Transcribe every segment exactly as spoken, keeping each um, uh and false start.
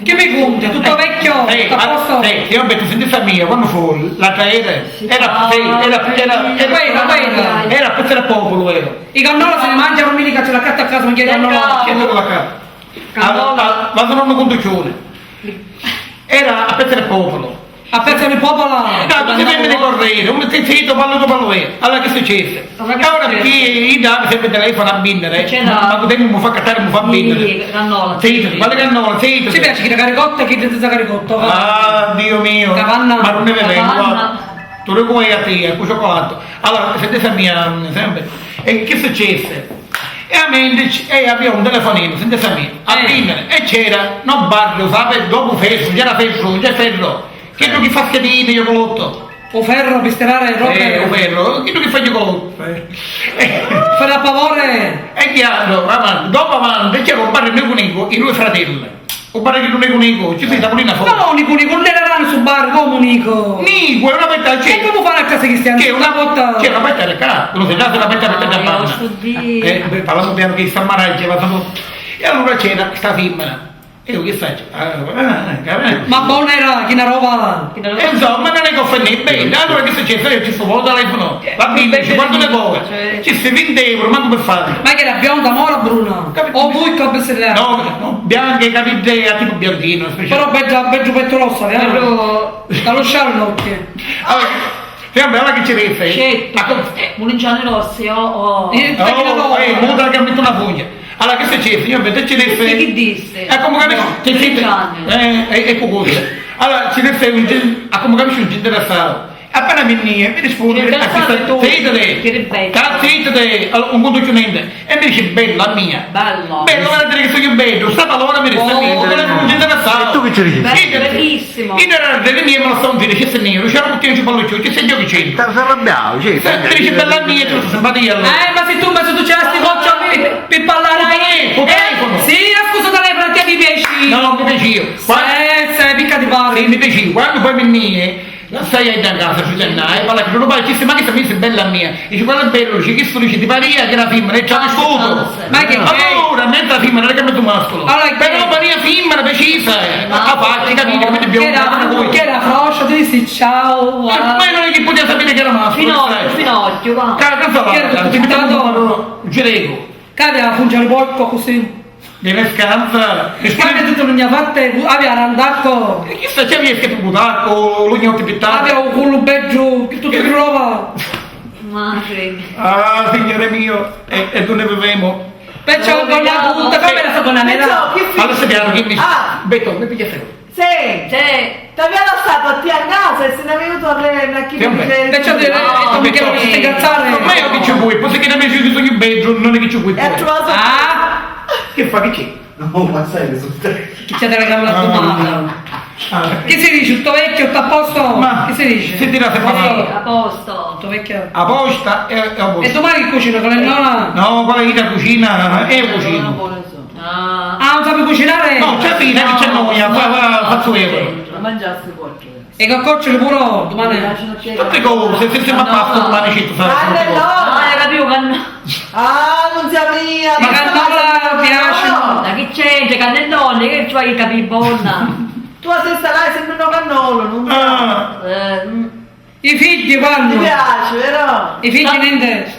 Chi mi cunti? Tuttu vecchiu? Ehi, tuttu a postu? Ehi, io metto sentita mia, quando fu l'altra era? Era, sì, era, era, era, era, era a pezza del popolo, vero? I cannola si li mangia, non mi dica, ce la catta a casa, ma chi è cannola? Chi è la catta? Cannola. Ah, ah, ma sono un contuccione. Era a pezza del popolo. A pezza di popola! No, tu ti fermi di correre, un zitto, parlo tu, parlo io. Allora che succede? E ora perché io davo sempre telefono a vendere, ma che tempo mi fa cattare, mi fa vendere? Sì, cannola, sì. Zitto, quale cannola? Zitto. Ci piace che caricotta, che ti sa caricotta? Ah, Dio mio, ma non ne vengo, guarda. Tu lo vuoi a te, con cioccolato. Allora, sentite mia, sempre. E che succede? E a mente, e abbiamo un telefonino, sentite mia, a vendere, e c'era, non parlo, sapete, dopo ferro, c'era ferro, c'è ferro. Chiddu chi fa schedini, Iuculotto. U ferru pi stirari e robe. Eh, u ferru, chiddu chi fa Iuculotto. Eh. Fa da pavore. E chiaro, avanti, dopu avanti c'era u compari Nicu Nicu e i dui fratelli. U compari Nicu Nicu, ci sei Sabrina fora. No, Nicu Nicu, non era su bar, comu Nico? Nicu, è una vecchia. E comu fa a casa cristiana? C'è una vota. C'è una vecchia di qua, non si dà una vecchia vecchia da panna. Eh, beh, parliamo piano che sta maraggio, ma e allora c'era sta femmina. Io che saccio? Ah, ah, ah. Ma bona era, chi na roba! E insomma, non è che offendi bene. Allora che succede? Io ci sto telefono, va bene, dice, quanto ne vuoi? Ci stai venti euro, manco per fare. Ma che era bionda, mora Bruna? O voi che besserella? No, no, bianca, capite, tipo biondino, speciale. Però bella, bella petto rossa, vero? Dallo scialle l'occhio. Allora, sempre, allora che ci rifai? Certo. Mulinciani rossi, oh, oh. Eh, muta che metto una foglia. Allora, che succede? Io invece ci disse. Chi disse? E come capisci? Ti senti? Eh, e, e cosa? Allora, ci disse un gen-, a come capisci un genere assai. Appena mi, mi risponde, zittiti, zittiti, allora, un conto più niente. E mi dice, bella mia. Bello. Bello, guarda che sono bello. Sta parola mi resta niente, non è un genere assai. E tu che ci dici? Bellissimo. Io era delle mie, ma non sono felice, se nero, c'era un tempo ballo, ci sei giochi. Sta arrabbiato, sì. Dice, bella mia, tu sei simpatia. Eh, ma se tu, ma se tu c'è sti coccia, Pi parlare a... Col telefono. Sì, scusa, telefono, a te mi piaci. No, mi piaci io. Sì, sì, picca ti pare. Sì, mi piaci. Quando poi mi, lassai a casa, ci tennai, e parla che non lo ci ma che sta messa bella mia. Dice, quella è bella, dice, che sto dice, ti paria che era femmina, e ci ha vissuto. Ma che... Allora, mentre la femmina era come tu mascolo. Però paria femmina, precisa, eh. Ma ha fatto, capito, come ti piomba, una cosa. Che era froscia, tu dici ciao. Ma io non è che poteva sapere che era mascolo. Finocchio, finocchio, va. Che era tutto pittato. Gireco. Ca avia la funcia di porcu accussì. Di na scanza. Quannu tuttu lu gna fatte, avia randacco. E chissa c'avia scrittu butacco, lu gna pittatu. Avia u cullu beddu, chi tuttu chi trova. Madre. Ah, signore mio, e, e dunni vivemu? Perciò con la punta, come la fa con la mela? Allora si piano che mi... Ah, Beto, mi piglia sempre. Sì. Sì. T'avia lassatu a tia a casa e si n'è vinutu a re-, na chi mi dice... Perciò ti ho detto, mi chiamo queste cazzate. Ma io che ci vuoi? Poi se che mi dici sogno bedroom, non è che ci vuoi. E tu la so... Ah? Che fa, che c'è? No, ma sai che sono... Chi c'è della camera domata? Che si dice? Tutto vecchio, tutto a posto? Ma che si dice? Si tira se... A posto. Tutto vecchio. A posta e, e a posto. E domani che cucina, con le nonna? No, quella lì la cucina, è cucina. Ah. Ah, non sapi cucinare? No, c'è vita che c'è noi, fa, fa, fazzu io. Ma mangiassi qualche... E coccoccioli pure domani? Tutte cose, se siamo a Pasqua domani ci sarà. Ah, no, hai capito che no. Ah, non sia mia. Ma cannola piace. Ma che c'entra, cannelloni, che ci vuoi capire buona? Tu la sei stata sempre un cannolo, non... Ah. Eh, mm. I figli quannu? Ti piaci, vero? I figli niente.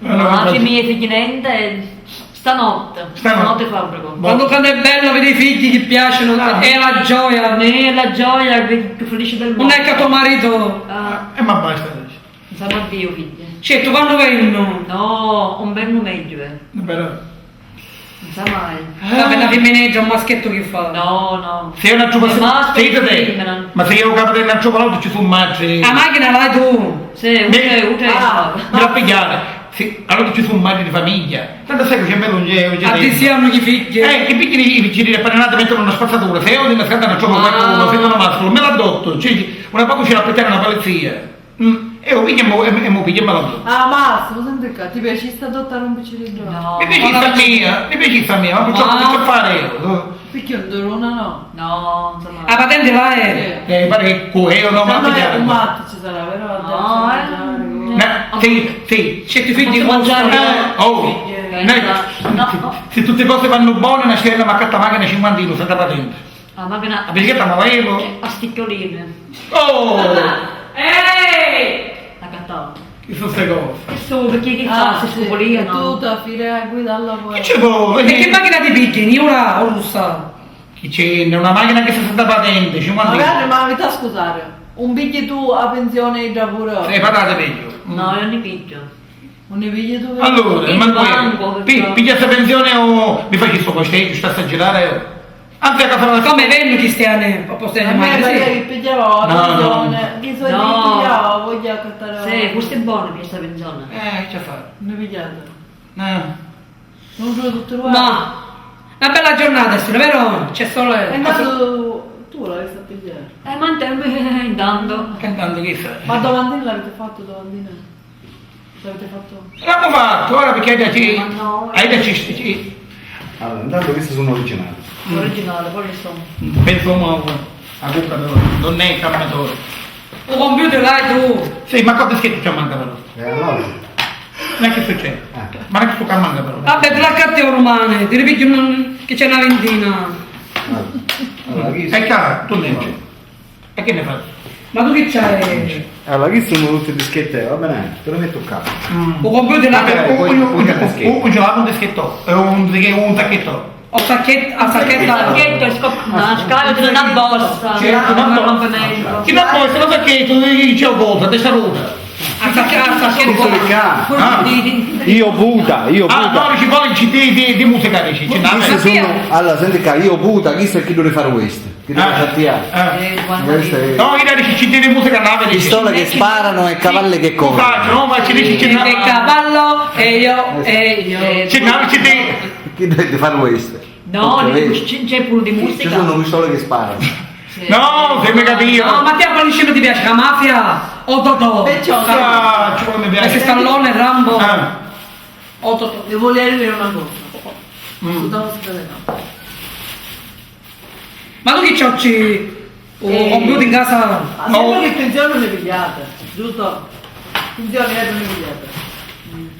Allora, no, faccio i miei figli niente. Stanotte. Stanotte. Stanotte fabbrico. Quando, quando è bello, vedi i figli che piacciono, è la gioia. È la gioia più felice del mondo. Non è che tuo marito... Ah. E ma basta adesso. Non sa mai Dio, figli. Certo, quando vengono? No, un bel meglio, eh. Però. Non sa mai. Ah. Vabbè, una femmineggio, un maschietto che fa? No, no. Se è un altro... È maschio e femmina. Ma se io capo di un altro palazzo ci fu madre. La macchina vai tu. Sì, un... Me-, un... Ah, me la pigliare. Sì, allora ci fu madre di famiglia. Tanto sai che c'è bello, non c'è, non c'è... A te si hanno i figli. Eh, che piccini i piccini, appena nati mettono una spazzatura. Se io una scarpa non trovo qualcuno, se non mascolo, me l'adotto. Cioè, una poco c'è la una polizia. Mm, e u pigghiemu, e, e mu pigghiemu la donna. Ah, ma, scusa, senti qua, ti piaci sta dotta un picciriddu? No. Mi piaci sta mia, mi piaci sta mia, ma purtroppo che ci fare io? Perché un durone no? No, insomma. A patente là è? Sì. Eh, pare che cu-, io non... Ma non è un matto ci sarà, vero? No, eh. Ma, sì, sì. C'è ti figli mangiare? Oh. Nè, no, no. Si tutti cosi vannu boni, na stella m'accatta a machina cinquantinu senza patenti. A machina. A bicicletta ma vaimu? A sticchiolini. Oh! Ehi! Accattau. Chi su ste cosi? Chi su, perché chi fa? Ah, si sì. Scupolia, no? Tu ta fila a guidalla poi. Chi ci vuole? E che machina ti pigli? Niura o russa? Chi c'è? Una machina che si senta patenti, cinquantinu. Magari, ma mi ta scusare. Un pigli tu a pensione idda pure? E patate peggio. No, io ne piglio. Unni pigghi tu? Allora, ma poi, pi-, pigghia sta pensione o mi faci sto costeggio, sta sta girare? Anzi, a casa. Come vennu cristiani, o possiamo. A me pare che pigliava la pensione, chi so che pigliava, voglio accattare. Sì, questo è buono per sta pensione. Eh, che fa? Mi pigliate. Eh. Non lo tutto. Ma una bella giornata, sì, vero? C'è sole. E intanto tu l'avresti a pigliare. Eh, ma intanto. Che intanto che fa? Ma domandina l'avete fatto, domandina? L'avete fatto? L'avemu fattu, ora perché aida ci, aida ci, ci. Allora, intanto questi sono originali. Originale, quali sono? Penso mo a cucca però, non è cambiatore. U computer l'hai tu? Sì, ma quanti schietti ci manca però? Eh, allora? Non è che succede? Eh. Ma non è che tu manca però. Vabbè, ti l'accattì ormai, ti ripiggio un, che c'è una ventina. Allora, allora, chi. E cara, tu leggi. E che ne fai? Ma tu chi c'hai? Allora, chi sono tutti dischetti, va bene? Te lo metto qua. Mm. U computer l'ha. Vabbè, poi, poi, poi, poi, poi, un dischetto, è un, un sacchetto. O sacchetto, a sacchetta. Un sacchetto, è scop-, una scatola, una borsa. Sì, una borsa. Chi una borsa, un sacchetto, c'è un borsa, testa rotta. A sacchetta, a sacchetta. Io buta, io buta. Ah, no, ci vuole di, di, di musica, dici, ci. Allora, senti qua, io buta, chi sa chi deve fare questo? Chi deve fare? Eh, quando. No, io dico, ci deve musica, no, vedi. Pistole che sparano e cavalli che corrono. No, ma ci dici, ci. E cavallo, e io, e io. Ci, no, ci deve. Chi deve fare questo? No, dico, c'è, c'è pure di musica. Ci sono pistole che sparano. Sì. No, se mi capito. No, ma ti quali scena ti piace? La mafia o Totò? Perciò. Ah, ci vuole mi piace. Stallone, Rambo. Ah. O Totò. Devo dire una cosa. Mm. Scusate, scusate, no. Ma tu chi ciocci? O computer in casa? Ma sempre che attenzione non ne pigliate, giusto? Attenzione, eh, non ne pigliate.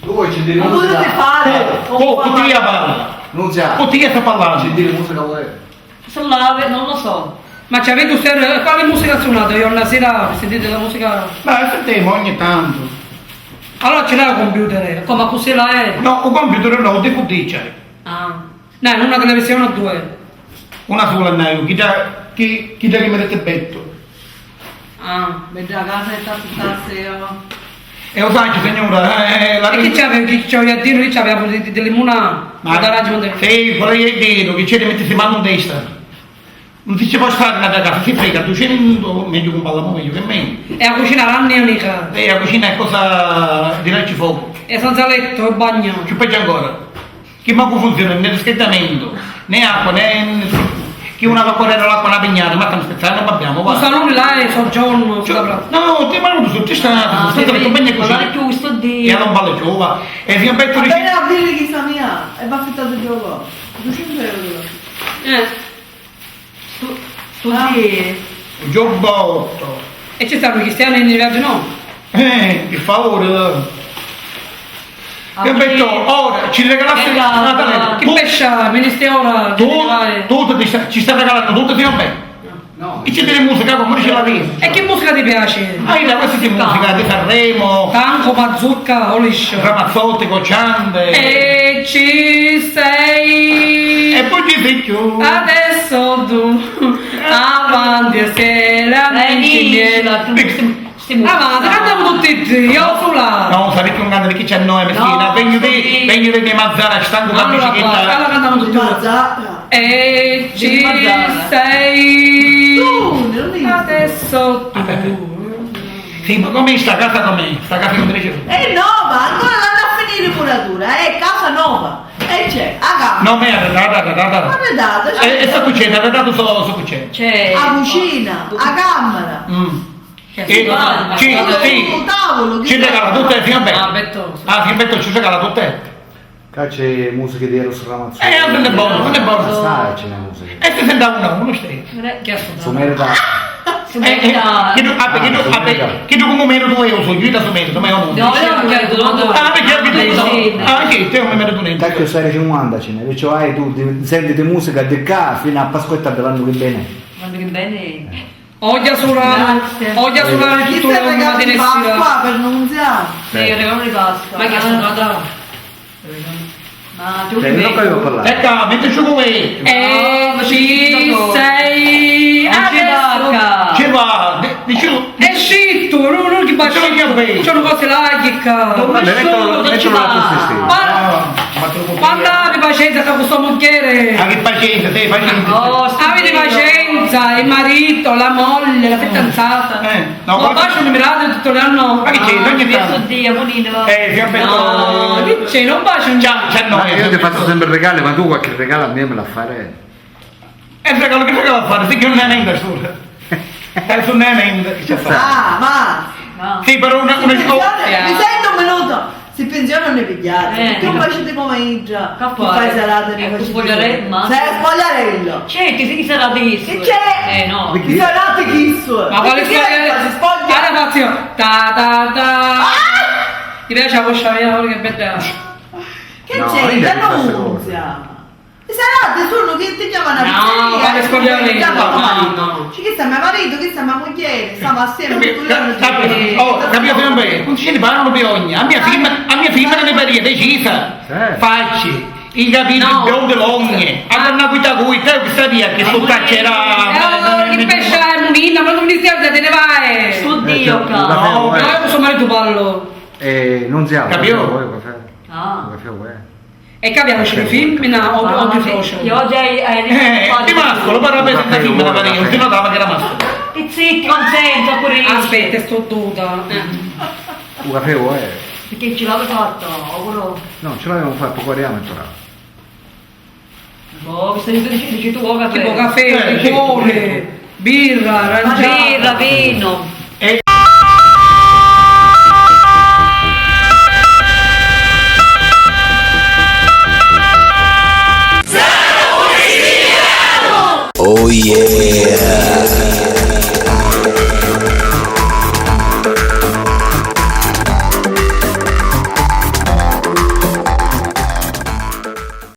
Tu vuoi ci dire. Ma cosa ti pare? Con chi parla? Non c'è. Con chi sta parlando? Ci dire musica vuole. Se lave, non lo so. Ma ci avete usted, quale musica suonate? Io una sera sentite la musica? Ma sentiamo ogni tanto. Allora ce l'hai il computer? Come così la è? No, il computer no, devo dire. Ah. Nai, una televisione o due? Una sola nai, chi già, chi, chi già che mi dette petto. Ah, mi già casa e t'affittasse io. E lo sai, signora, eh, la. E chi c'aveva, chi c'aveva a dire, chi c'aveva di, di, di limonata? Ma da ragione. Sì, quello è vero, che c'è di mettersi mano in testa. Non si ci può stare una casa, si frega duecento, meglio che un ballamò, meglio che meno. E la cucina ranni è mica. E la cucina è cosa di là ci fuoco. E senza letto, bagno. Più peggio ancora. Chi mancu funziona né riscaldamento, né acqua, né, né, chi una vaporera l'acqua, una pignata, ma stiamo scherzando, ma abbiamo, va. Un salone là è soggiorno, no, ti ma non so, ti sta, sta compagnia così. E non vale più, va. E si aperto. Appena a dire chi sta mia, e va affittato il gioco. Duecento euro. Eh. Stu, stu sì. Giubbotto. E ci stanno cristiani in viaggio, no? Eh, per favore. Che bello, ora ci regalaste Natale. Che pescia, veniste ora. Tu, tu ti sta, ci sta regalando tutto, sì, vabbè. No. E ci deve musica, come dice la vita. E che musica ti piace? Ah, io, questa è musica di Sanremo. Tango, mazzucca o liscio? Ramazzotti, Cocciante. E ci sei. E poi ci sei tu. Adesso tu. Avanti, se la amici miei. Avanti, cantiamo tutti e tre, io sola. No, sapete un canto perché c'è noi, messina. Vengo di, vengo di Mazzara, stanco. Allora, cantiamo tutti e tre. E ci sei. Tu, non dico. Adesso tu. Sì, ma com'è sta casa, com'è? Sta casa come dice? Eh no, ma ancora non ha finito muratura, è casa nova. E c'è, a camera. No, ma è arredata, arredata. Arredata, c'è. E, e sta cucina, arredata so, so cucina. C'è. A cucina, a camera. Mm. E, sì, sì. Un tavolo, ci regala tutte, sì, vabbè. Ah, Betto. Ah, sì, Betto ci regala tutte. Qua c'è musica di Eros Ramazzotti. Eh, non è buono, non è buono. Sai, c'è la musica. E si sente uno, uno stai. Che ascolta? Su merita. Eh, eh, chiddu, ah, chiddu, ah, chiddu comu meritu è u so, iu la so meritu, ma iu non. No, io non credo, no, no. Ah, perché ha detto no? Ah, sì, te non mi merito niente. Tacchio stare cinquanta ce n'è, perciò hai tu, di, sentiti musica di qua fino a Pasquetta dell'anno che viene. Quando che viene? Odia sula, odia sula tutto l'anno di Pasqua per Nunzia. Sì, il regalo di Pasqua. Ma che sono andata? Ma tu che vedi? Ecco, metti su come. E ci sei adesso. Ci va, dici. E scittu, non che baci. C'è una cosa là che. Quando abbi pazienza con sua moglie. Ma che pazienza, te pazienza. Avete pazienza, il marito, la moglie, la fidanzata. Eh. No, ma bacio un miracolo tutto l'anno. Ma che c'è? Ogni tanto. Dio, bonito. Eh, che bello. No, che c'è? Non bacio un. Ciao, ciao, no. Ma io ti faccio sempre regali, ma tu qualche regalo a me me la fare. E il regalo che regalo a fare? Sì, che non è niente, solo. Eh, non è niente, che c'è fare? Ah, ma. Sì, però una, una. Mi sento un minuto. Si pensione non ne pigliate, eh, tu facete come idda, che fai salata, ne facete. Sei spogliarello. C'è, ti sei salata chi? Che c'è? Eh, no. Ti salate chi? Ma quale spogliarello? Si spoglia. Ara fazio ta ta ta. Ti piace la coscia mia, che bella. Che c'è? Che non. I salati sono che ti chiamano a pizzeria. No, quale spogliarello? No, no. Ci chi sta mio marito, chi sta mia moglie, stava assieme tutto il giorno. Oh, capito sempre? Non ci ne parlano più ogni. A mia figlia, a mia figlia ne pareva decisa. Facci. I capelli biondi longhi, a donna guida guida, io chissà via che sto caccerà. Che pesciare, munina, ma non mi stai a te ne vai. Sto Dio, no, io so marito ballo. E non si apre. Capito? Ah. E che abbiamo scelto femmina o, o di frocio? Io già. Eh, di mascolo, però per la femmina, non si notava che era mascolo. E zitti, consenza pure io. Aspetta, sto tuta. U caffè vuoi? Perché ce l'avevo fatto, oppure. No, ce l'avevamo fatto, poi arriviamo e torniamo. Boh, mi stai dicendo, dici tu, o caffè? Tipo caffè, liquore, birra, aranciata. Birra, vino. Oh yeah!